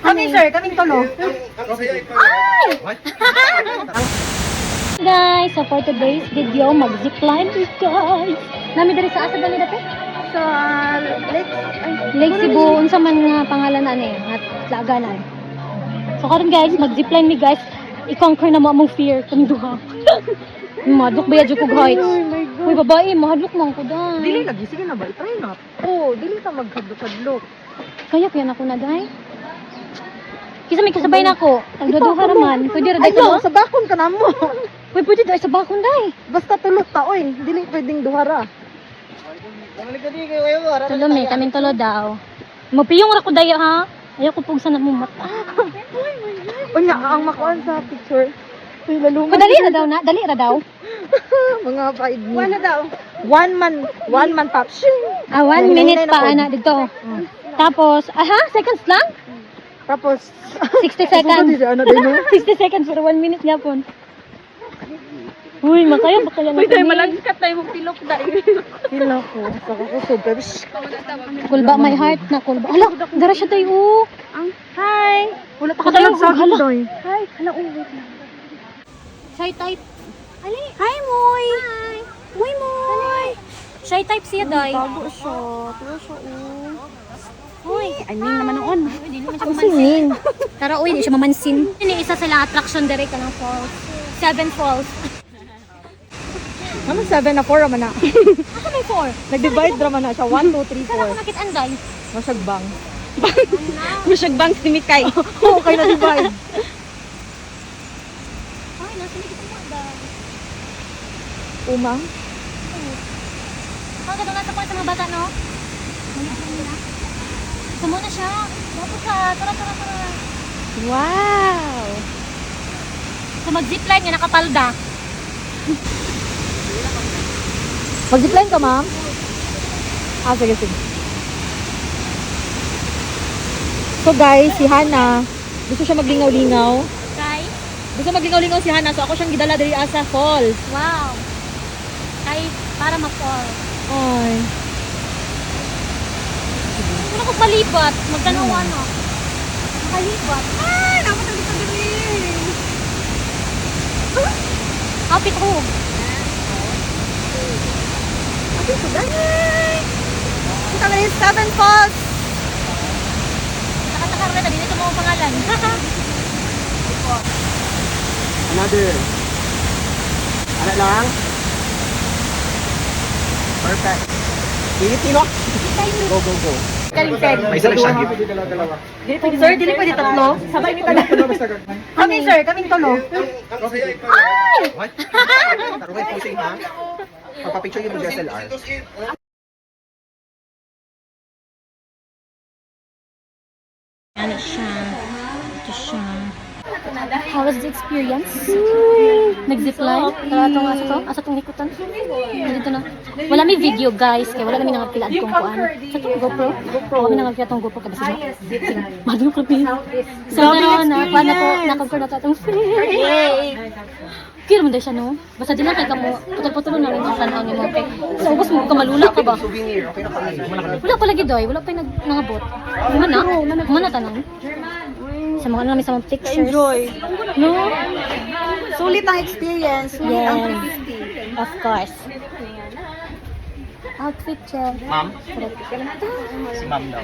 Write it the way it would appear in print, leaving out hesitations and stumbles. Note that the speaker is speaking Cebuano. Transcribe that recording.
Kami, sir, kaming tulo. What? Guys, so for today's video, mag-zipline we, guys. Nami diri sa asa dali dapit? Sa Lake, ay, Lake Cebu, unsa man nga pangalan ani, nga laganan. So karon guys, mag-zipline mi, guys. I-conquer na mo among fear kaming duha. Madlok ba jud kog heights? Uy, babae, mahadlok man ko dai. Dili lagi, sige na ba? I-try na. Oo, dili ta maghadlok-hadlok. Kaya kaya na ko na dai. Kisa may kasabay na ako. Tagduha ra man. Pwede ra dai Ay, no, tulo. sa bakon ka na mo. Uy, pwede dai sa bakon dai. Basta tulot ta, oy. Dili pwedeng duhara. Tulo mi, kaming tulo daw. Mapiyong ra ko dai ha. Ayaw ko pugsan na mo mata. Unya, ang makuan sa picture. Uy, lalungan. Uy, dali ra daw na, dali ra daw. Mga 5 minutes. Wala daw. One man, one man pop. Shing! Ah, 1 minute Nine na pa po. ana dito. Tapos, aha, seconds lang? Tapos, 60 seconds. Ano din, no? 60 seconds pero 1 minute nga po. Uy, makaya ba kaya na kami? Malagkat tayo mong pilok dahil. Hila ko. Sa ko super. Kulba my heart na kulba. Hala, dara siya tayo. Oh. Hi! Wala pa Katayo, ka sa hala. doy. Hi, hala oh, wait lang. Shy type. Ali. Hi, Moy. Hi. Moy, Moy. Shy type siya, day. Tago siya. Pero siya, oh. Uy, I mean naman noon. Uy, di naman siya mamansin. Tara, uy, di siya mamansin. Yun yung isa sa lang attraction dire ka ng falls. Seven Falls. Ano 7 na 4 man na. Ako may four. Nag-divide ra man na siya. 1, 2, 3, Saan ako 4. nakitaan, day? Masagbang. Masyag bangs ni Mikay. Oo, kay na divide. Ay, nasa likod mo, day. Umang. Ang ganda nga sa kuwan sa mga bata, no? Ito muna siya. Dapat ka. Tara, tara, tara. Wow! So mag-zipline nga nakapalda. Mag-zipline ka, ma'am? Ah, sige, sige. So guys, si Hana, gusto siya maglingaw-lingaw. Kay? Gusto maglingaw-lingaw si Hana, so ako siyang gidala diri asa falls. Wow. Kay, para ma-fall. Ay. Wala ko palibat. Magtanaw ano. Makalibat. Ay, dapat ang dito diri. Kapit ko. Okay, so guys. Kita kami Seven Falls. Nakataka rin. Dito mo ang pangalan. Another. Ano lang? Perfect. Init no? Go, go, go. May isa lang siya gift. Sir, dili pwede tatlo. Sabay mi tanan. Kami, sir, kaming tulo. What? Tarungay posing ha? Pagpapicture yun mo DSLR. Ano siya? Ito siya. How was the experience? Nag-zipline? Tara itong asa to? Asa tong hikutan? Dito na. Wala may video, guys. Kaya wala namin nangapila atong kuan. Sa tong GoPro? GoPro. Wala nangapila atong GoPro kasi sila. Madlo ko pi. So karon na kuan na ko na-conquer na to atong fear. Kira man daw siya, no? Basta di lang kay kamo putol-putol na rin ang tanaw nimo kay. So ubos mo ka malula ka ba? Souvenir, okay na kami. Wala pa lagi doy, wala pa yung nangabot. Humana, humana tanan. Sa mga ano namin sa mga pictures. Enjoy. No? Sulit ang experience. Sulit ang Yes. 350. Of course. Outfit check. Ma'am? Si ma'am daw.